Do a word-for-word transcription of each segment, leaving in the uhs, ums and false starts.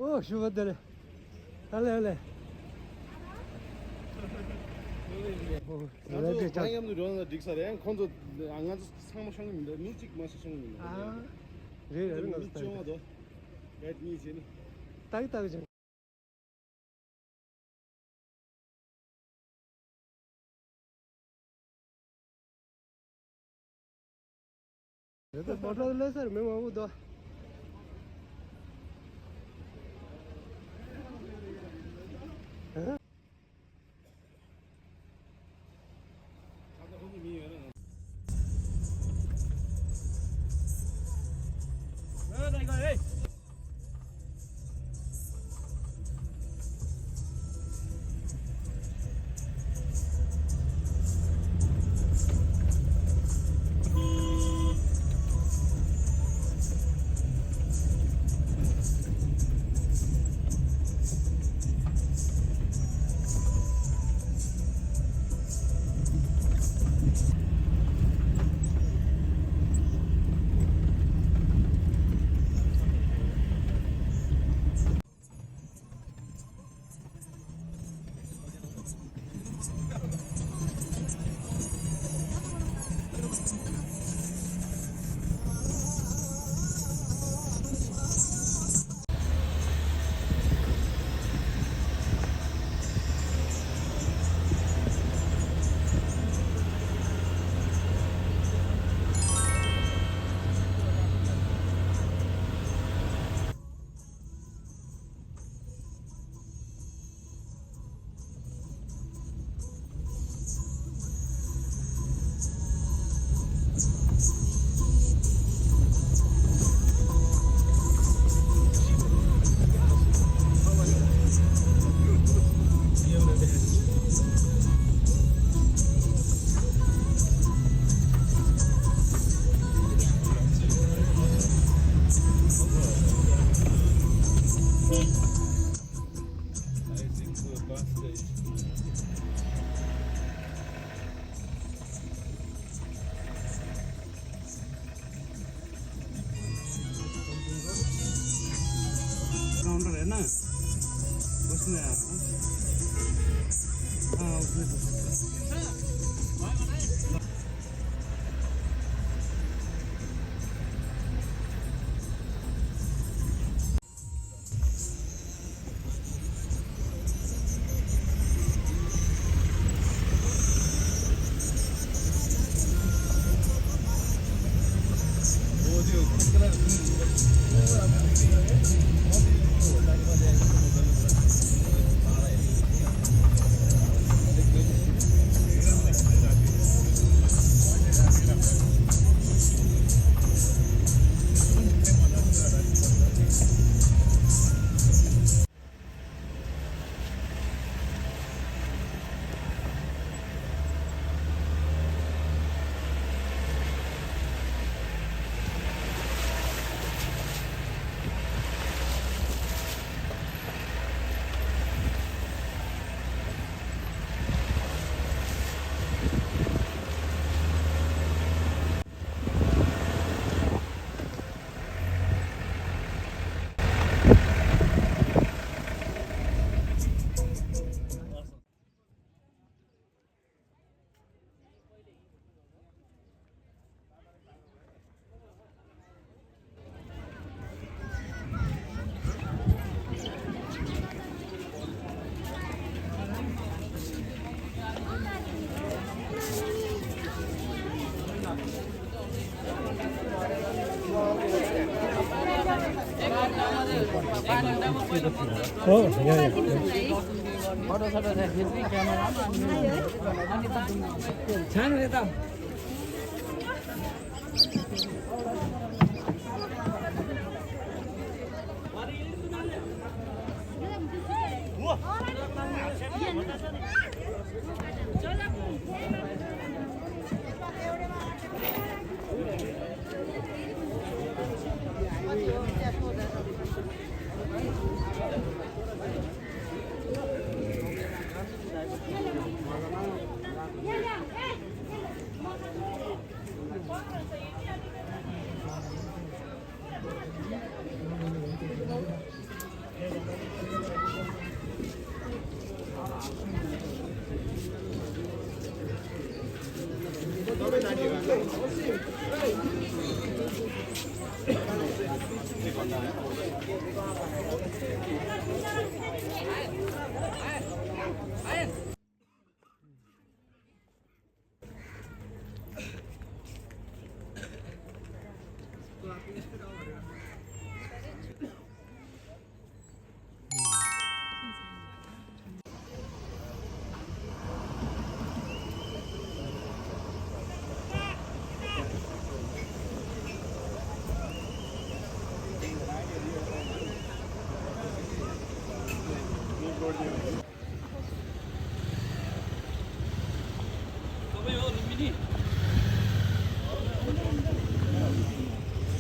ཨོ་ཞུ་བ་དེ་རེད། ཨ་ལེ་ཨ་ལེ། ཨོ་ང་ཚོ་ལ་དེ་ཆགས། མ་མཉམ་དུ་འགྲོ་ན་འགྲིག་ས་རེད། ཁོང་ཚོ་ང་ཚོ་ཚང་མ་ཤོང་གི་མི་འདུག་མི་གཅིག་མ་ཞིག་ཤོང་གི་མི་འདུག་ཨ་རེད་རེད། ང་ཚོ་མི་བཅོ་ལྔ་དོ། ག་གཉིས་བྱས་ནི། ཏག་ཏག་ཅིག་རེད་དོ། མོ་ཊ་ལས་སར་མི་མང་པོ་འདུག་ཨ། ཨོ་ཡ་ཡ།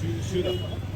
Shoot, shoot up.